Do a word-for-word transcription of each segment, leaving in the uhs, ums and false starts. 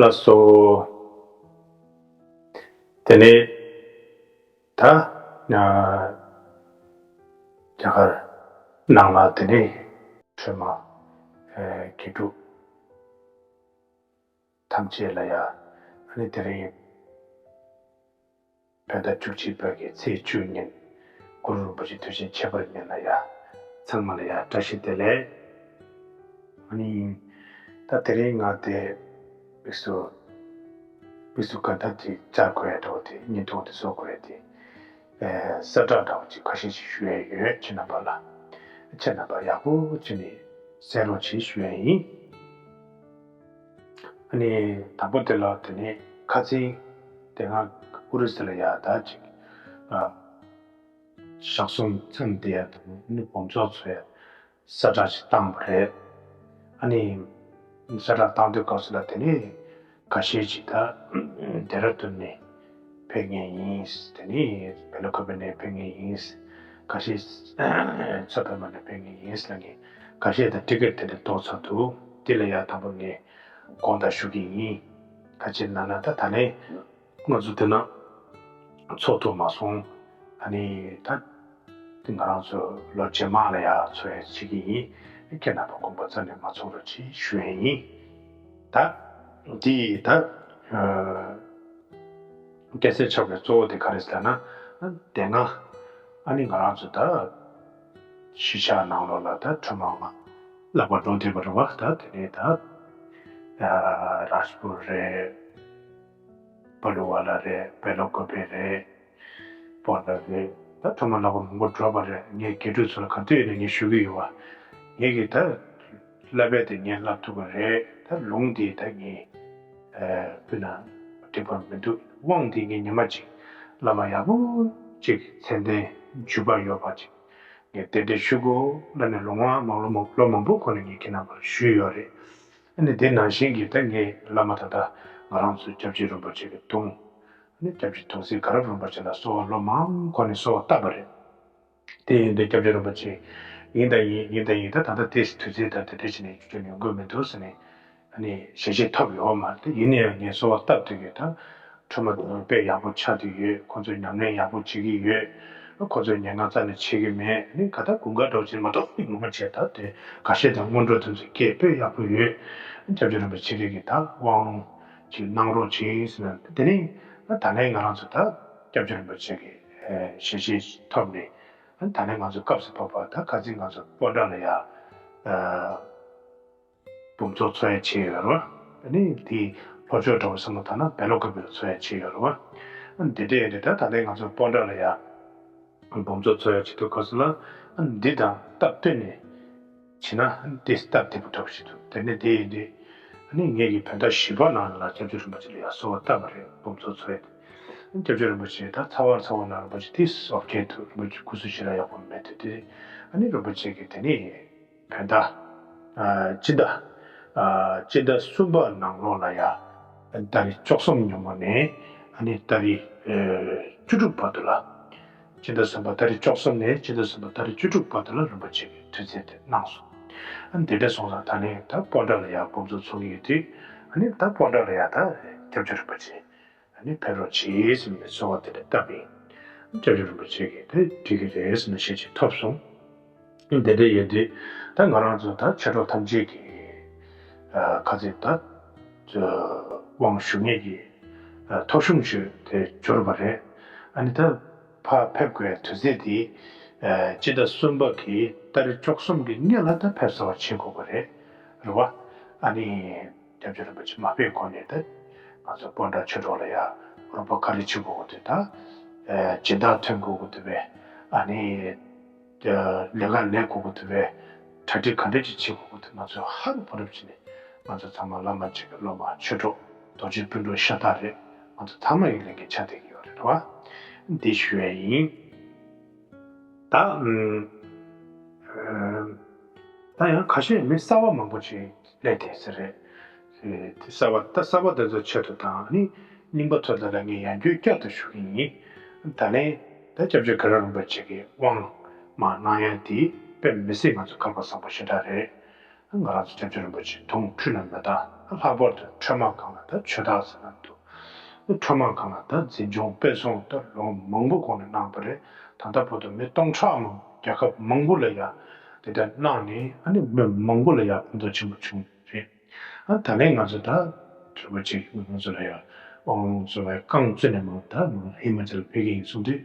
ལགས་སོ། དེ་ནས་ད་ཨ་རྒྱ་གར་ནང་ལ་དེ་ནས་ཁྲོས་མ་ཨ་དགེ་ཕྲུག་ཐམས་ཅད་ལ་ཡ། ཨ་ནི་དེ་རིང་བོད་ཟླ་བཅུ་གཅིག་པའི་གི་ཚེས་བཅུ་ཉིན་གུ་རུ་རིན་པོ་ཆེ་དུས་ཆེན་ཁྱད་པར་ཉིན་ལ་ཡ། ཚང་མ་ལ་ཡ་བཀྲ་ཤིས་བདེ་ལེགས། ཨ་ནི་ད་དེ་རིང་ང་དེ་དམིགས་སུ་དམིགས་སུ་ག་ད་དེ་བཅར་དགོས་ཡ་འདྲ་བོ་དེ་བརྙན་ཐུང་དེ་བཟོ་དགོས་ཡ་དེ་ཨེ་གསལ་བསྒྲགས་འདྲ་བོ་ཅིག་ཁ་ཤས་ཤིག་ཞུ་ཡ་ཡོད། ཁྱེད་རྣམ་པ་ལ། ཁྱེད་རྣམ་པ་ཡག་པོ་བྱས་ནས་གསན་རོགས་བྱེད་ཞུ་ཡ་ཡིན། ཨ་ནི་དང་པོ་དེ་ལ་དེ་ནས་ཁ་རྩང་དེ་སྔ་ཨུ་རུ་སུ་ལ་ཡ་ད་ཅིག་ཨ་ཞག་གསུམ་མཚམས་བསྡད་ཡ་དང་ཨ་ནི་སྦོམ་ཚོགས་ཚོགས་ཡ་གསལ་བསྒྲགས་ཤིག་བཏང་བ་རེད། ཨ་ནི་གསལ་བསྒྲགས་བཏང་དུས་སྐབས་སུ་ལ་དེ་ནས་ཁ་ཤས་ཅིག་ད་ལྡེ་ར་ལྡུན་ནས་ཕེབས་མཁན་ཡིན། དེ་ནས་བྷེ་ལ་ཀོ་བེ་ནས་ཕེབས་མཁན་ཡིན། ཁ་ཤས་མཚོ་པདྨ་ནས་ཕེབས་མཁན་ཡིན་ལབ་མཁན་ཁ་ཤས་དང་ཊི་ཀེ་ཊི་དེ་འདྲ་གཏོང་ཚར་འདུག་དེ་ལ་ཡ་དང་པོ་ངས་དགོངས་དག་ཞུ་གི་ཡིན། ཁ་ཅིག་ན་ན་ད་ད་ལན་ང་ཚོ་དེ་ན་ཚོགས་ཐུབ་མ་སོང་། ཨ་ནི་ད་དེ་ང་རང་ཚོ་ལོ་རྗེས་མ་ལ་ཡ་ཚོགས་ཡ་བྱེད་ཀྱི་ཡིན། ཁྱེད་རྣམ་པ་དགོངས་པ་རྩ་ནས་མ་ཚོམ་རོགས་ཅེས་ཞུ་ཡ་ཡིན། ད་འདི་ད་ཨ་སྐད་ཆ་ཆགས་པའི་གཙོ་བོ་དེ་ག་རེ་ཟེར་ན། དེ་སྔ་ཨ་ནི་ང་རང་ཚོ་ད་གཞིས་ཆགས་ནང་ལོགས་ལ་ད་ཁྲོས་མ་ལ་བསླབ་པར་འགྲོ་བསྡད་པ་རེད་བ། ད་དེ་ནས་ད་རཱཇ་པུར་རེད། པ་ལུ་ཝ་ལ་རེད། བྷེ་ལ་ཀོ་བེ་རེད། པོ་ན་རེད། ད་ཁྲོས་མ་བསླབ་པར་མང་པོ་འགྲོ་བ་རེད། ངས་དགེ་ཕྲུག་ཚོ་ལ་ག་དུས་ཡིན་ན་ངས་ཞུ་གི་ཡོད་བ། ངས་ཀྱི་ད་བསླབ་པའི་དེ་ངས་བསླབ་ཐུབ་པ་རེད། ད་ལུང་དེ་ད་ངས་ཨ་ཕུལ་ན་འགྲིག་པ་མི་འདུག་དབང་དེ་ངས་ཉི་མ་གཅིག་བླ་མ་ཡག་པོ་གཅིག་མཚན་ལྡན་བརྒྱུད་པ་ཡོད་པ་གཅིག་ངས་གདན་འདྲེན་ཞུ་དགོས་ལབ་ནས་ལོ་མང་མང་ལོ་མང་ལོ་མང་པོ་གོང་ནས་ངས་ཁྱེད་རྣམ་པར་ཞུས་ཡོད་རེད། ཨ་ནི་དེ་ནང་བཞིན་གྱི་ད་ངས་བླ་མ་ད་ལྟ་ང་རང་ཚོའི་སྐྱབས་རྗེ་རིན་པོ་ཆེ་གི་གདུང་། ཨ་ནི་སྐྱབས་རྗེ་གདུང་སྲས་དགའ་རབ་རིན་པོ་ཆེ་ལ་གསོལ་བ་ལོ་མང་གོང་ནས་གསོལ་བ་བཏབ་པ་རེད། དེ་ཡིན་དུས་སྐྱབས་རྗེ་རིན་པོ་ཆེ་ཡིན་དང་ཡིན་ཡིན་དང་ཡིན་ད་ད་ལྟ་དེ་དུས་ཚོད་ད་དེ་འདྲ་བྱས་ནས་ཁྱོད་ཡོང་དགོས་མི་འདུག་ཟེར་ནས་ཨ་ནི་ཞལ་བཞེས་ཐོབ་ཡོད་མ་རེད། དེ་ཡིན་ན་ཡང་ངས་གསོལ་བ་བཏབ་སྡོད་ཀྱི་ད། ཁྲོས་མ་དེ་ཚོ་དཔེ་ཡག་པོ་ཆགས་བསྡད་ཡོད། ཁོ་ཚོས་ཉམས་ལེན་ཡག་པོ་བྱེད་ཀྱི་ཡོད། ཁོ་ཚོས་ཉེན་ཁ་རྩ་ནས་བྱེད་ཀྱི་མེད། ནི་ག་ད་དགུན་ཁ་འགྲོ་ཕྱིན་མ་གཏོགས་ནི་ངོ་མ་བྱས་ད་དེ་ཁ་ཤས་དང་སྔོན་འགྲོ་དེ་ཚོ་སྐད་དཔེ་ཡག་པོ་ཡོད། སྐྱབས་རྗེ་རིན་པོ་ཆེ་རིགས་ཀྱི་ད་དབང་ཅིག་གནང་རོགས་བྱེད་ཟེར་ན་དེ་ནི་ད་ལན་ང་རང་ཚོ་ད་སྐྱབས་རྗེ་རིན་པོ་ཆེ་གི་ཞལ་བཞེས་ཐོབ་ནས་ད་ལན་ང་ཚོ་སྐབས་སུ་བབ་པ་ད་ཁ་སང་ང་ཚོ་སྤོན་ཊ་ལ་ཡ། འབུམ་ཚོགས་འཚོགས་ཡ་བྱས་ཡོད་རེད་བ། ཨ་ནི་དེའི་ལྷོ་ཕྱོགས་འདྲ་བོ་བསམ་བློ་བཏང་ན་བེ་ལོ་ཀ་བེ་ལ་འཚོགས་ཡ་བྱས་ཡོད་རེད་བ། ཨ་ནི་དེ་འདྲ་ཡིན་དུས་ད་ད་ལྟའི་ང་ཚོ་སྤོན་ཊ་ལ་ཡ་འབུམ་ཚོགས་འཚོགས་ཡ་བྱེད་དུས་སྐབས་སུ་ལ་ཨ་ནི་འདི་དང་སྟབས་བསྟུན་ནས་བྱེད་ན་ཨ་ནི་དེ་སྟབས་བདེ་པོ་འདྲ་བོ་ཞིག་འདུག་དེ་ནས་དེ་ཡིན་དུས་ཨ་ནི་ངེད་ཀྱིས་བོད་ཟླ་བཞི་པ་ནང་ལ་སྐྱབས་རྗེ་རིན་པོ་ཆེ་ལ་ཡ་གསོལ་བ་བཏབ་པ་རེད། འབུམ་ཚོགས་འཚོགས་ཡ་དེ། ཨ་ནི་སྐྱབས་རྗེ་རིན་པོ་ཆེ་ད་ཚ་བ་ཚ་བ་ན་རིན་པོ་ཆེ་དེ་སོབ་ཁྱེད་དུ་རིན་པོ་ཆེ་སྐུ་གཟུགས་ཞེ་དྲག་ཡག་པོ་མེད་དུས་དེ་ཨ་ནི་རིན་པོ་ཆེ་གིས་དེ་ནི། བོད་ཟླ། ཨ་སྤྱི་ཟླ། ཨ་སྤྱི་ཟླ་གསུམ་པ་ནང་ལོགས་ལ་ཡ། ཏ་རིག་བཅུ་གསུམ་ཉིན་མོ་ནས་ཨ་ནི་ཏ་རིག་ཨ་བཅུ་དྲུག་བར་དུ་ལ། སྤྱི་ཟླ་གསུམ་པ་ཏ་རིག་བཅུ་གསུམ་ནས་སྤྱི་ཟླ་གསུམ་པ་ཏ་རིག་བཅུ་དྲུག་བར་དུ་ལ་རིན་པོ་ཆེ་གིས་དུས་ཚོད་དེ་གནང་སོང་། ཨ་ནི་དེ་འདྲ་སོང་ཙང་ད་ནི་ད་སྤོན་ཊ་ལ་ཡ་འབུམ་ཚོགས་འཚོགས་ཀྱི་ཡོད་དུས་ཨ་ནི་ད་སྤོན་ཊ་ལ་ཡ་ད་སྐྱབས་རྗེ་རིན་པོ་ཆེ། ཨ་ནི་ཕེབས་རོགས་གྱིས་ཟེར་ནས་གསོལ་བ་དེ་འདྲ་བཏབ་ཡིན། སྐྱབས་རྗེ་རིན་པོ་ཆེ་གིས་དེ་འགྲིག་གི་རེད་ཟེར་ནས་ཞལ་བཞེས་ཐོབ་སོང་། དེ་འདྲ་ཡིན་དུས་ད་ང་རང་ཚོ་ད་མཆེད་གྲོགས་ཐམས་ཅད་ཀྱི་ཨ་ཁ་ཚིག་ད་དབང་ཞུ་མཁན་གྱི་ཨ་ཐོ་གཞུང་ཞིག་དེ་འབྱོར་བ་རེད། ཨ་ནི་ད་ཕར་ཕེབས་དགོས་དུས་ཚོད་དེ་ཨ་སྤྱི་ཟླ་གསུམ་པ་གི་ཏ་རིག་བཅུ་གསུམ་གྱི་སྔོན་ལ་ད་ཕེབས་ཚར་བ་བྱེད་དགོས་པ་རེད། རེད་བ། ཨ་ནི། སྐྱབས་རྗེ་རིན་པོ་ཆེ་མ་ཕེབས་གོང་ནས་ད་ང་ཚོ་སྤོན་ཊ་ཆོས་གྲོགས་ལ་ཡ་རོགས་པ་ག་རེ་བྱེད་དགོས་དགོས་དེ་ད་ཨེ་སྦྱིན་བདག་ཐོན་དགོས་དགོས་དེ་བས་ཨ་ནི་ཨེ་ལས་ཀ་ལས་དགོས་དགོས་དེ་བས་གྲ་སྒྲིག་ག་འདྲ་ཅིག་བྱེད་དགོས་དགོས་དེ་ང་ཚོས་ཧ་རུ་བ་རབ་བྱས་ནས་ང་ཚོ་ཚང་མ་བླ་མ་གཅིག་གི་སློབ་མ་ཆོས་གྲོགས་རྡོ་རྗེ་སྤུན་གྲོགས་ཤ་སྟག་རེད། ང་ཚོ་ཚང་མ་ཡི་ལས་འགན་ཆགས་བསྡད་ཀྱི་ཡོད་རེད་བ། འདི་ཞུ་ཡས་ཡིན། ད་ཨུམ་ད་ཡང་ཁ་ཤས་མི་གསར་བ་མང་པོ་ཅིག་སླེབས་བསྡད་ས་རེད། དེ་གསར་བ་ད་གསར་བ་དེ་ཚོ་ཆེད་དུ་དང་ནི་རྙིང་པ་ཚོ་ལ་ལ་ངས་ཡང་བསྐྱར་བསྐྱར་དུ་ཞུ་གི་ཡིན། ད་ལན་ད་སྐྱབས་རྗེ་དགའ་རབ་རིན་པོ་ཆེ་གི་དབང་མ་གནང་ཡ་དེ་དཔེ་མི་སྲིད་ང་ཚོ་ཁ་པར་བཟང་པོ་ཞེ་དྲག་རེད། ང་རང་ཚོ་སྐྱབས་རྗེ་རིན་པོ་ཆེ་དུང་ཁྲུས་ན་མེ་སྟག་ལྷག་པར་དུ་ཁྲོས་མ་གང་ལ་ད་ཆོས་བདག་ཟེར་ན་འདུག་ཁྲོས་མ་གང་ལ་ད་འཛིན་སྐྱོང་སྤེལ་གསུམ་ད་ལོ་མང་པོ་གོང་ནས་གནང་བ་རེད། ད་ལྟ་བར་དུ་མི་སྟོང་ཕྲག་མང་རྒྱལ་ཁབ་མང་པོ་ལ་ཡ་དེ་ལྟར་གནང་ནས་ཨ་ནི་མི་མང་པོ་ལ་ཡ་ཕན་ཐོགས་ཆེན་པོ་བྱུང་རེད། ཨ་ད་ལན་ང་ཚོ་ད་རིན་པོ་ཆེ་ང་ཚོ་ལ་ཡ་དབང་ཚོ་ལ་ཡ་རྐང་བཙུན་ནས་མང་ད་ཧི་མ་ཅལ་ཕེབས་ཀྱི་ཡིན་གསུངས་དུས།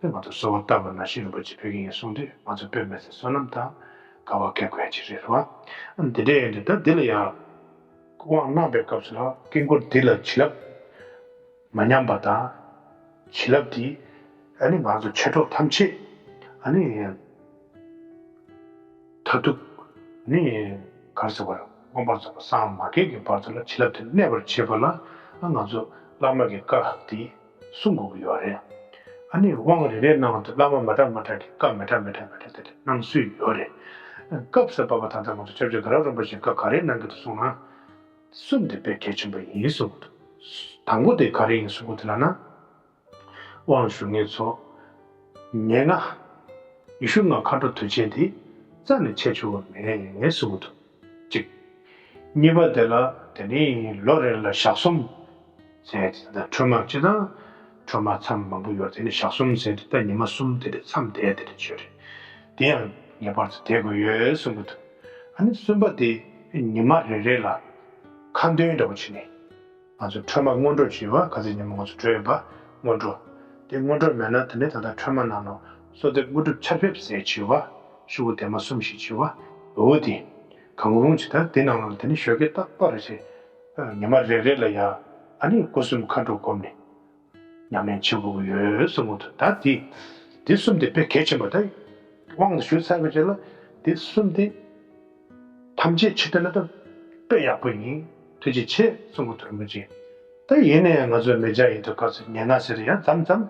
དེ་ང་ཚོ་གསོལ་བ་བཏབ་པ་ནང་བཞིན་རིན་པོ་ཆེ་ཕེབས་ཀྱི་ཡིན་གསུངས་དུས་ང་ཚོ་དཔེ་མི་སྲིད་བསོད་ནམས་དང་དགའ་བ་སྐྱེ་དགོས་ཀྱི་རེད་བ། འདི་འདྲ་ཡིན་དུས་ད་འདི་ལ་ཡང་དབང་གནང་པའི་སྐབས་སུ་ལ་དཀྱིལ་འཁོར་འདི་ལ་བྱིན་རླབས་མ་ཉམས་པ་དང་། བྱིན་རླབས་འདི་ཨ་ནི་ང་ཚོ་མཆེད་གྲོགས་ཐམས་ཅད་ཨ་ནི། མཐར་ཐུག་ནི་གར་ཟེར་བར་མངོན་པར་རྫོགས་པར་སངས་མ་རྒྱས་ཀྱི་བར་དུ་ལ་བྱིན་རླབས་དེ་གནས་པར་བྱེད་པ་ལ་ང་ཚོ་བླ་མ་གི་བཀའ་དེ་སྲུང་དགོས་ཀྱི་ཡོད་རེད། ཨ་ནི་དབང་རེ་རེའི་ནང་དུ་བླ་མ་མ་འདྲ་མ་འདྲ་གི་བཀའ་མི་འདྲ་མི་འདྲ་མི་འདྲ་དེ་འདྲ་གནང་སྲོལ་ཡོད་རེད། སྐབས་སུ་བབས་པ་ད་ལྟ་ང་ཚོ་སྐྱབས་རྗེ་དགའ་རབ་རིན་པོ་ཆེས་བཀའ་ག་རེ་གནང་གི་འདུག་གསུངས་ན། གསུམ་དེ་དཔེ་གལ་ཆེན་པོ་ཡིན་གསུངས་འདུག་དང་པོ་དེ་ག་རེ་ཡིན་གསུངས་འདུག་ལབ་ན། དབང་ཞུ་མཁན་ཚོ། ཉེར་ལྔ། ཉི་ཤུ་ལྔ་མཁའ་འགྲོ་དུས་ཆེན་དེ་རྩ་ནས་ཆད་ཆོག་གི་མེད་གསུངས་འདུག་གཅིག་གཉིས་པ་དེ་ལ་དེ་ནི་ལོ་རེ་ལ་ཞག་གསུམ་ཟེར་དེ་ད་ཁྲོས་མ་སྤྱི་དང་ཁྲོས་མ་མཚམས་མང་པོ་ཡོད་དེ་ནི་ཞག་གསུམ་ཟེར་དེ་ད་ཉི་མ་གསུམ་དེ་འདྲ་མཚམས་བསྡད་དེ་འདྲ་བྱོས་རེད། དེ་ཡང་ངེས་པར་དུ་བསྡད་དགོས་ཡོད་གསུངས་འདུག་ཨ་ནི་གསུམ་པ་དེ་ཉི་མ་རེ་རེ་ལ་ཁ་འདོན་འདྲ་པོ་བྱས་ནས། ང་ཚོ་ཁྲོས་མ་སྔོན་འགྲོ་བྱེད་པ་ག་ཚོད་ཉིན་མོ་ང་ཚོ་གྲོལ་ཡོད་པ་སྔོན་འགྲོ། དེ་སྔོན་འགྲོ་མེད་ན་དེ་ནས་ད་ལྟ་ཁྲོས་མ་ནང་ལོ་གསོལ་འདེབས་དངོས་གྲུབ་ཆར་འབེབས་ཟེར་བྱེད་པ་ཤོག་གུ་དེ་མ་གསུམ་ཞིག་བྱེད་པ་འོ་དེ་གང་རུང་ཅི་ད་དེ་ནང་ལ་དེ་ནས་ཞོགས་ཀས་རྟག་པར་བྱེད། ཉི་མ་རེ་རེ་ལ་ཡ་ཨ་ནི་སྒོ་གསུམ་མཁའ་འགྲོ་བསྒོམས་ནས། ཉམས་ལེན་བྱེད་དགོས་ཀྱི་ཡོད་གསུངས་འདུག་ད་འདི། འདི་གསུམ་དེ་དཔེ་གལ་ཆེན་པོ་ད། དབང་དུ་ཞུ་ཚར་བའི་རྗེས་ལ་འདི་གསུམ་དེ། ཐམས་ཅད་ཆེད་དུ་ན་ད། དཔེ་ཡག་པོ་ཡིན། ཐུགས་རྗེ་ཆེ་གསུང་གི་འདུག་མི་ཅིག་ད་ཡིན་ན་ཡང་ང་ཚོའི་མི་སྐྱ་ཡིན་དུས་སྐབས་སུ་ཉེར་ལྔ་ཟེར་ཡང་མཚམས་མཚམས།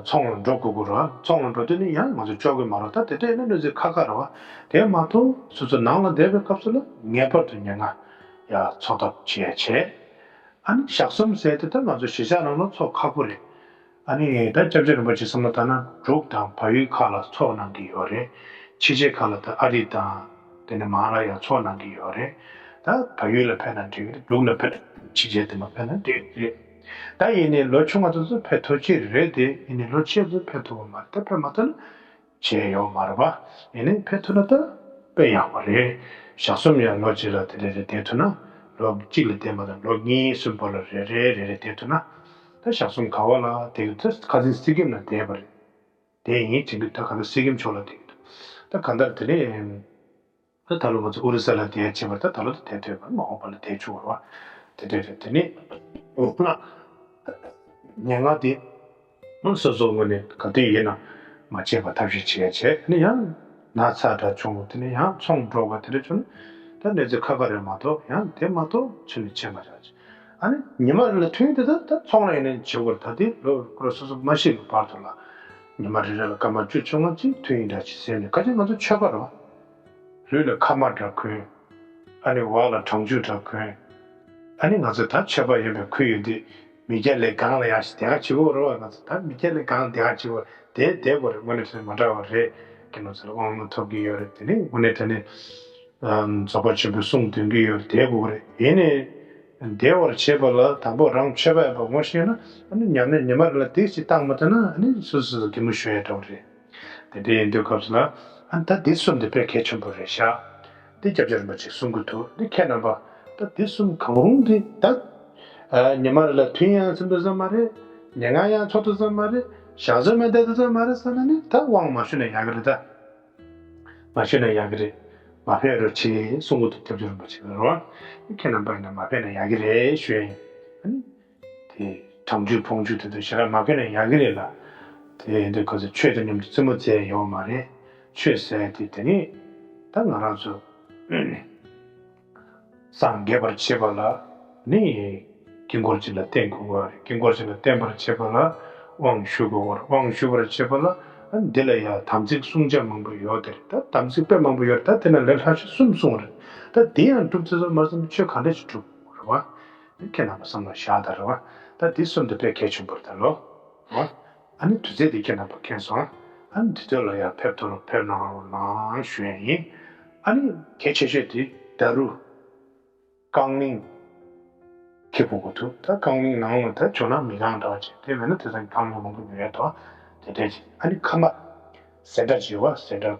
ཚོང་ལ་འགྲོ་དགོས་ཀྱི་རེད་བ། ཚོང་ལ་འགྲོ་དུས་ནི་ཡང་ང་ཚོ་ལྕོགས་ཀྱི་མ་རེད་ད་དེ་འདྲ་ཡིན་ན་གནོད་འཚེ་ཁག་ཁག་རེད་བ། དེ་མ་གཏོགས་སོ་སོ་ནང་ལ་བསྡད་པའི་སྐབས་སུ་ལ་ངེས་པར་དུ་ཉེར་ལྔ། ཡ་ཚོགས་ཐབས་བྱས་བྱས། ཨ་ནི་ཞག་གསུམ་ཟེར་དེ་ད་ང་ཚོ་གཞིས་ཆགས་ནང་ལ་ཚོགས་ཁག་པོ་རེད། ཨ་ནི་ད་སྐྱབས་རྗེ་རིན་པོ་ཆེ་བསམ་བློ་བཏང་ན་འབྲུག་དང་བལ་ཡུལ་ཁག་ལ་ཚོགས་གནང་གི་ཡོད་རེད། ཕྱི་རྒྱལ་ཁག་ལ་ད་ཨ་རི་དང་དེ་ནས་མང་ལ་ཡང་ཚོགས་གནང་གི་ཡོད་རེད། ད་བལ་ཡུལ་ལ་ཕེབས་ན་འགྲིག་གི་རེད། འབྲུག་ལ་ཕེབས་ན་ཕྱི་རྒྱལ་དེ་མ་ཕེབས་ན་འགྲིག་གི་རེད། ད་ཡིན་ནའི་ལོ་ཆུང་བ་ཚོ་ཚོ་ཕེབས་ཐུབ་ཀྱི་རེད་དེ་ཡིན་ནའི་ལོ་ཆེ་ཚོ་ཕེབས་ཐུབ་པ་མ་རེད། ད་ཕེབས་མ་ཐུབ་ན། བྱས་ཡོད་མ་རེད་པ། ཡིན་ནའི་ཕེབས་ཐུབ་ན་ད་དཔེ་ཡག་པ་རེད། ཞག་གསུམ་ཡང་ལོ་གཅིག་ལ་དེ་འདྲ་རེ་བསྡད་ཐུབ་ན། ལོ་གཅིག་ལ་བསྡད་མ་ཐུབ་ལོ་གཉིས་གསུམ་བར་ལ་རེ་རེ་རེ་རེ་བསྡད་ཐུབ་ན། ད་ཞག་གསུམ་ག་བ་ལ་བསྡད་ཀྱི་འདུག་ད་ཁ་སང་སི་ཀིམ་ལ་བསྡད་པ་རེད། དེ་ཡིན་བྱེད་ཀྱི་ད་ག་ད་སི་ཀིམ་ཕྱོགས་ལ་བསྡད་ཀྱི་འདུག་ད་ག་འདྲ་དེ་ནས་ད་ད་ལོ་ང་ཚོ་ཨོ་རི་ས་ལ་བསྡད་བྱས་པ་ད་ད་ལོ་ད་བསྡད་ཐུབ་པ་མ་འོངས་པ་ལ་བསྡད་བཅུག་པ་རེད་བ། དེ་འདྲ་རེད། དེ་ནས་འོ་ན་ཉེར་ལྔ་དེ། སོ་སོ་ངོས་ནས་ག་དུས་ཡིན་ན་མ་བྱེད་པ་ཐབས་ཤེས་བྱེད་ཡ་བྱེད། ཨ་ནི་ཡང་ན་ཚ་འདྲ་བྱུང་བ་དེ་ནས་ཡང་ཚོང་འགྲོ་བ་དེ་འདྲ་བྱུང་ན་ད་གནས་ཚུལ་ཁག་ཁག་རེད་མ་གཏོགས་ཡང་དེ་མ་གཏོགས་ཕྱི་ནས་བྱེད་མ་བྱ་བྱེད། ཨ་ནི་ཉི་མ་རེ་ལ་ཐུན་དེ་ད་ད་ཚོང་ལ་ཡིན་ནའི་བྱེད་དགོས་རེད། ད་དེ་ལོ་ཁོ་རང་སོ་སོ་མ་ཤེས་པའི་བར་དུ་ལ་ཉི་མ་རེ་རེ་ལ་སྐར་མ་བཅུ་བཅོ་ལྔ་ཅིག་ཐུན་ཡིན་འདྲ་ཅིག་ཟེར་ནས་ག་ཅིག་ང་ཚོ་ཆོས་པ་རེད་བ། ལུས་ལ་ཁ་དམར་འདྲ་གོན། ཨ་ནི་འོག་ལ་གྲང་ཆུ་འདྲ་གོན། ཨ་ནི་ང་ཚོ་ད་ཆོས་པ་ཡིན་པའི་ཁུལ་ཡོད་དུས་མི་སྐྱ་ལས་གང་ལ་ཡང་ཞིག་དེ་ག་བྱེད་དགོས་རེད་བ། ང་ཚོ་ད་མི་སྐྱ་ལས་གང་དེ་ག་བྱེད་དགོས་དེ་བསྡད་དགོས་རེད། དངོས་གནས་དྲང་གནས་མ་འདྲ་བ་རེད། ཁྱེད་རང་ཚོ་ལ་དབང་ལུང་ཐོབ་ཀྱི་ཡོད་རེད། དེ་ནི་དངོས་གནས་དྲང་གནས་རྫོགས་པ་ཆེན་པོའི་གསུང་འདོན་གྱི་ཡོད་རེད། བསྡད་དགོས་རེད། ཡིན་ནའི་བདེ་བར་བྱེད་པ་ལ་དང་པོ་རང་ཆོས་པ་ཡིན་པ་ངོ་ཤེས་ན་ཨ་ནི་ཉམས་ལེན་ཉི་མ་རེ་ལ་དེ་ཞིག་བཏང་མ་ཐུབ་ན་ཨ་ནི་སོ་སོ་སོ་གད་མོ་ཤོར་ཡ་འདྲ་བོ་རེད། དེ་འདྲ་ཡིན་དུས་སྐབས་སུ་ལ་ཨ་ནི་ད་འདི་གསུམ་དེ་དཔེ་གལ་ཆེན་པོ་རེད་ཤག་འདི་སྐྱབས་རྗེ་རིན་པོ་ཆེས་གསུང་གི་འདུག་འདི་ཁྱེད་རྣམ་པ་ད་འདི་གསུམ་གང་རུང་འདི་ད་ཉི་མ་རེ་ལ་ཐུན་ཡང་ཚིམ་དུ་བསམ་མ་རེད། ཉེར་ལྔ་ཡང་ཚོགས་དུ་བསམ་མ་རེད། ཞག་གསུམ་མ་བསྡད་དུ་བསམ་མ་རེད་བསམ་ན་ནི་ད་དབང་མ་ཞུས་ན་ཡག་གི་རེད་ད། མ་ཤེས་ན་ཡག་གི་རེད། མ་ཕེབས་རོགས་བྱེད་གསུང་གི་འདུག་སྐྱབས་རྗེ་རིན་པོ་ཆེ་ལ་རོ། ཁྱེད་རྣམ་པ་ཡིན་ན་མ་ཕེབས་ན་ཡག་གི་རེད་ཞུ་ཡ་ཡིན། ཨ་ནི། དེ་གྲང་ཆུ་ཕོང་ཆུ་དེ་ཚོ་ཞེ་དྲག་མ་ཕེབས་ན་ཡག་གི་རེད་ལ། དེ་ཡིན་དུས་ཁོ་ཚོ་ཆོས་དང་མཉམ་དུ་རྩེད་མོ་རྩེ་ཡ་ཡོད་མ་རེད། ཆོས་ཟེར་ཡ་དེ་དེ་ནི། ད་ང་རང་ཚོ། སངས་རྒྱས་པར་བྱེད་པ་ལ་ནི་དཀྱིལ་འཁོར་གཅིག་ལ་བརྟེན་དགོས་པ་རེད། དཀྱིལ་འཁོར་གཅིག་ལ་བརྟེན་པར་བྱེད་པ་ལ་དབང་ཞུ་དགོས་པ་རེད། དབང་ཞུ་བར་བྱེད་པ་ལ་འདི་ལ་ཡང་དམ་ཚིག་བསྲུང་བྱ་མང་པོ་ཡོད་དེ་རེད། ད་དམ་ཚིག་དཔེ་མང་པོ་ཡོད་རེད། ད་དེ་ན་ལས་སླ་ཤོས་གསུམ་གསུངས་རེད། ད་དེ་ཡང་སྒྲུབ་ཚེ་ཚོ་མར་སེམས་ཆོས་ག་འདྲ་ཞིག་སྒྲུབ་དགོས་རེད་བ། ཁྱེད་རྣམ་པ་བསམ་བློ་བཞག་ད་རེད་བ། ད་འདི་གསུམ་དེ་དཔེ་གལ་ཆེན་པོ་རེད་ད་ལོ། བ། ཨ་ནི་དུས་ཚོད་འདི་ཁྱེད་རྣམ་པ་མཁྱེན་སོང་། ཨ་ནི་འདི་དུས་ལ་ཡང་ཕེབས་ཐུབ་རོགས་ཕེབས་གནང་རོགས་གནང་ཞུ་ཡ་ཡིན། ཨ་ནི་གལ་ཆེ་ཤོས་དེ་ད་རུ་རྐང་གླིང་ཁེ་ཕོ་གོ་ཐུ། ད་རྐང་གླིང་ནང་ལ་ད་ཆོ་ན་མི་གང་འདྲ་བ་ཅིག་དེ་མེད་ན་དེ་ཚང་གི་རྐང་གླིང་མང་པོ་ཉོ་ཡ་དོ། དེ་འདྲ་ཅིག་ཨ་ནི་ཁ་མ་སེ་འདྲ་བྱེ་བ་སེ་འདྲ་ག་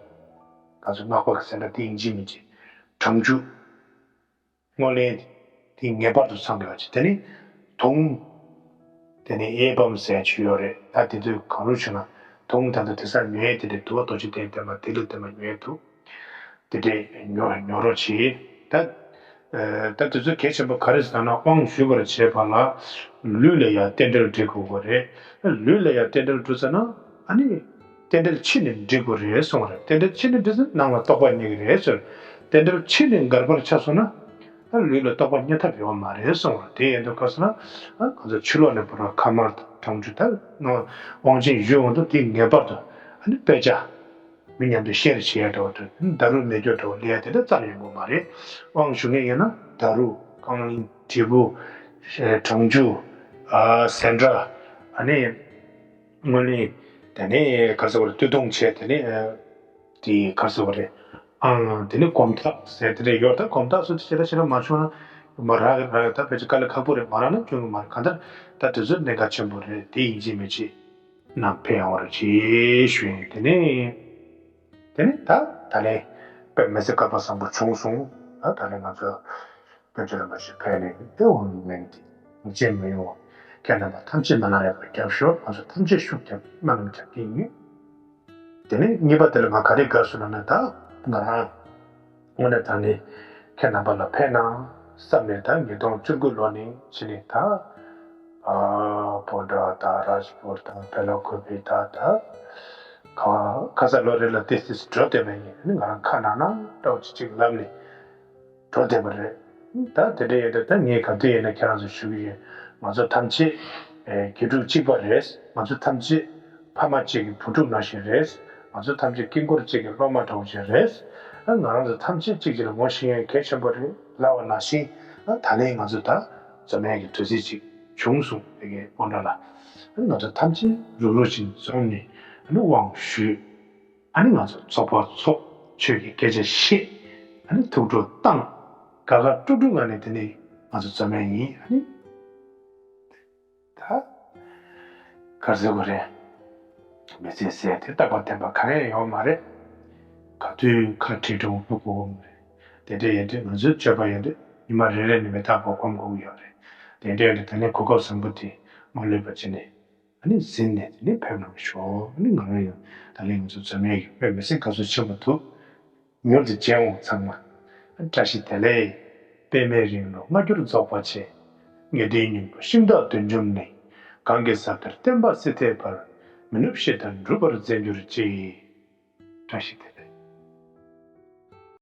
ཚོད་སྔགས་པ་གི་སེ་འདྲ་དེ་ཡིན་གཅིག་མིན་གཅིག་གྲང་ཆུ། སྔོ་ལེན་དེ་ངེས་པར་དུ་ཚང་དགོས་པ་ཅིག་དེ་ནི་དུང་། དེ་ནི་གཡས་བམ་ཟེར་ཅིག་ཡོད་རེད། ད་དེ་དུས་གང་རུང་བྱུང་ན་དུང་ད་ལྟ་དེ་སར་ཉོ་ཡས་དེ་འདྲ་འདུག་བ། རྡོ་རྗེ་གདན་བརྟན་པ་དེ་ལ་བརྟེན་པ་ཉོ་ཡས་འདུག་དེ་འདྲས་ཉོ་ཉོ་རོགས་བྱེད། ད་ད་དེ་ཚོ་གལ་ཆེན་པོ་ག་རེ་ཟེར་ན་དབང་ཞུ་བར་བྱེད་པ་ལ་ལུས་ལ་ཡང་རྟེན་འབྲེལ་འགྲིག་དགོས་པ་རེད། ལུས་ལ་ཡང་རྟེན་འབྲེལ་འགྲིག་ཚར་ན་ཨ་ནི། རྟེན་འབྲེལ་ཕྱི་ནས་འགྲིག་དགོས་རེད་གསུངས་པ་རེད། རྟེན་འབྲེལ་ཕྱི་ནས་འགྲིག་ཚེ་ནང་ལ་རྟོགས་པ་རྙེད་ཀྱི་རེད་ཟེར། རྟེན་འབྲེལ་ཕྱི་ནས་འགལ་བར་ཆགས་སོང་ན། ད་ལུས་ལ་རྟོགས་པ་རྙེད་ཐབས་ཡོད་མ་རེད་གསུངས་པ་རེད། དེ་ཡིན་དུས་སྐབས་སུ་ན། ཨ་ང་ཚོ་ཕྱི་ལོགས་ནས་བོར་བ་ཁ་དམར་དང་གྲང་ཆུ་ད་ནང་དབང་ཆེན་ཞུ་འོང་དུས་དེ་ངེས་པར་དུ་ཨ་ནི་དཔེ་ཆ་མི་མཉམ་དུ་བཤེར་བྱེད་ཡ་འདྲ་བོ་དང་ད་རུ་མེ་སྒྱོགས་འདྲ་བོ་ལས་ཡ་དེ་འདྲ་རྩ་ནས་ཡོང་གི་མ་རེད། དབང་ཞུ་མཁན་ཡིན་ན་ད་རུ་རྐང་གླིང་དྲིལ་བུ་གྲང་ཆུ་ཨ་སེ་འདྲ་ཨ་ནི། སྔོན་ལ་དེ་ནས་ག་རེ་ཟེར་བ་རེད། སྟོད་ཐུང་བྱས། དེ་ནས་དེ་ག་རེ་ཟེར་བ་རེད། ཨང་དེ་ནས་གོམ་ཐག་ཟེར་དེ་འདྲས་ཡོད། ད་གོམ་ཐག་སུ་དེ་ཞེ་དྲག་ཞེ་དྲག་མ་བྱུང་ན་མ་རག་རག་ད་ཕལ་ཆེར་དཀའ་ལས་ཁག་པོ་རེད། མ་རག་ན་སྐྱོན་གི་མ་རེད། གང་ལྟར་ད་དེ་ཚོ་གནད་འགག་ཆེན་པོ་རེད། དེ་ཡིན་གཅིག་མིན་གཅིག་ནང་ཕན་ཡོང་བ་རེད་ཅེས་ཞུ་ཡིན། དེ་ནས་དེ་ནས་ད་ད་ལན་དཔེ་མི་སྲིད་དཀའ་བ་བཟང་པོ་བྱུང་སོང་། ད་ད་ལན་ང་ཚོ། དཔལ་ཆེན་རིན་པོ་ཆེ་ཕེབས་ནས་ཨེ་འོང་མིན་ཏེ་ངེས་ཅན་མི་ཡོང་བ། ཁྱེད་རྣམ་པ་ཐམས་ཅད་མ་ལ་རས་པ་རྒྱབ་ཤོག་ང་ཚོ་ཐམས་ཅད་ཤུགས་རྒྱབ་སྨོན་ལམ་རྒྱག་གི་ཡིན། དེ་ནས་གཉིས་པ་དེ་ལ་ང་ག་རེ་དགའ་སོང་ལབ་ན། ད་ང་རང་དངོས་གནས་དྲང་གནས་ཁྱེད་རྣམ་པ་ལ་ཕན་ན་བསམ་ནས། ད་ཉིས་སྟོང་བཅུ་དགུ་ལོ་ནས་ཕྱི་ནས་ད་ཨ་བོད་དང་རཱཇ་པུར་དང་བེ་ལ་ཀུ་པི་དང་ད་ག་ཁ་ས་ལོ་རེ་ལ་ཏིས་ཏིས་འགྲོ་བསྡད་པ་ཡིན། ང་རང་ཁ་ནང་ན་འདྲ་བོ་ཅིག་ཅིག་ལབ་ནས། འགྲོ་བསྡད་པ་རེད། ད་དེ་འདྲ་ཡིན་དུས་ད་ངས་ག་དུས་ཡིན་ན་ཁྱེད་རང་ཚོ་ཞུ་གི་ཡོད། ང་ཚོ་ཐམས་ཅད་ཨེ་དགེ་ཕྲུག་གཅིག་པ་རེད། ང་ཚོ་ཐམས་ཅད་ཕ་མ་གཅིག་གི་བུ་ཕྲུག་ནང་བཞིན་རེད། ང་ཚོ་ཐམས་ཅད་དཀྱིལ་འཁོར་གཅིག་གི་སློབ་མ་འདྲ་བོ་ཞིག་རེད། ཨ་ང་རང་ཚོ་ཐམས་ཅད་གཅིག་གཅིག་ལ་ངོ་ཤེས་ཡ་གལ་ཆེན་པོ་རེད་ལབ་པ་ནང་བཞིན། ཨ་ད་ལན་ང་ཚོ་ད་འཛོམས་ཡ་གི་དུས་ཚོད་ཅིག་བྱུང་སོང་། དེ་གའི་སྤོན་ཊ་ལ། ཨ་ང་ཚོ་ཐམས་ཅད་རུབ་རུབ་ཅིག་འཛོམས་ནས་ཨ་ནི་དབང་ཞུས། ཨ་ནི་ང་ཚོ་ཚོགས་པ་ཚོགས། ཆོས་ཀྱི་སྐད་ཆ་བཤད། ཨ་ནི་ཐུགས་སྤྲོ་བཏང་། དགའ་དགའ་སྤྲོ་སྤྲོ་ངང་ནས་དེ་ནས་ང་ཚོ་འཛོམས་ཡ་ཡིན། ཨ་ནི་ད་ག་རེ་ཟེར་དགོས་རེད། མི་ཚེ་ཟེར་དེ་རྟག་པར་བརྟན་པ་གང་ཡང་ཡོད་མ་རེད། ག་དུས་ཁ་བྲལ་འགྲོ་ཐུབ་དགོས་མ་རེད། དེ་འདྲ་ཡིན་དུས་ང་ཚོའི་སྤྱོད་པ་ཡིན་དུས་ཉི་མ་རེ་རེ་ནས་མི་རྟག་པ་སྒོམ་དགོས་ཀྱི་ཡོད་རེད། དེ་འདྲ་ཡིན་དུས་ད་ནི་གོ་སྐབས་བཟང་པོ་དེ་མ་ལུས་པ་བྱས་ནས། ཨ་ནི་ཟིན་ནས་དེ་ནས་ཕེབས་གནང་ཤོག་ཨ་ནི་ང་རང་ཡང་ད་ལན་ང་ཚོ་འཛོམས་ཡས་ཀྱི་དཔེ་མི་སྲིད་དགའ་ཚོར་ཆེན་པོ་འདུག་མྱུར་དུ་མཇལ་འོང་ཚང་མ། བཀྲ་ཤིས་བདེ་ལེགས། པདྨའི་རིང་ལུགས་སྔ་འགྱུར་རྫོགས་པ་ཆེ། ངེས་དོན་སྙིང་པོ་ཤིང་རྟ་བདུད་འཇོམས་ནས། གང་གི་ཟབ་གཏེར་བསྟན་པ་སྲིད་མཐའི་བར། མི་ནུབ་བཤད་དང་འགྲུབ་པར་མཛད་གྱུར་ཅིག་བཀྲ་ཤིས་བདེ་ལེགས།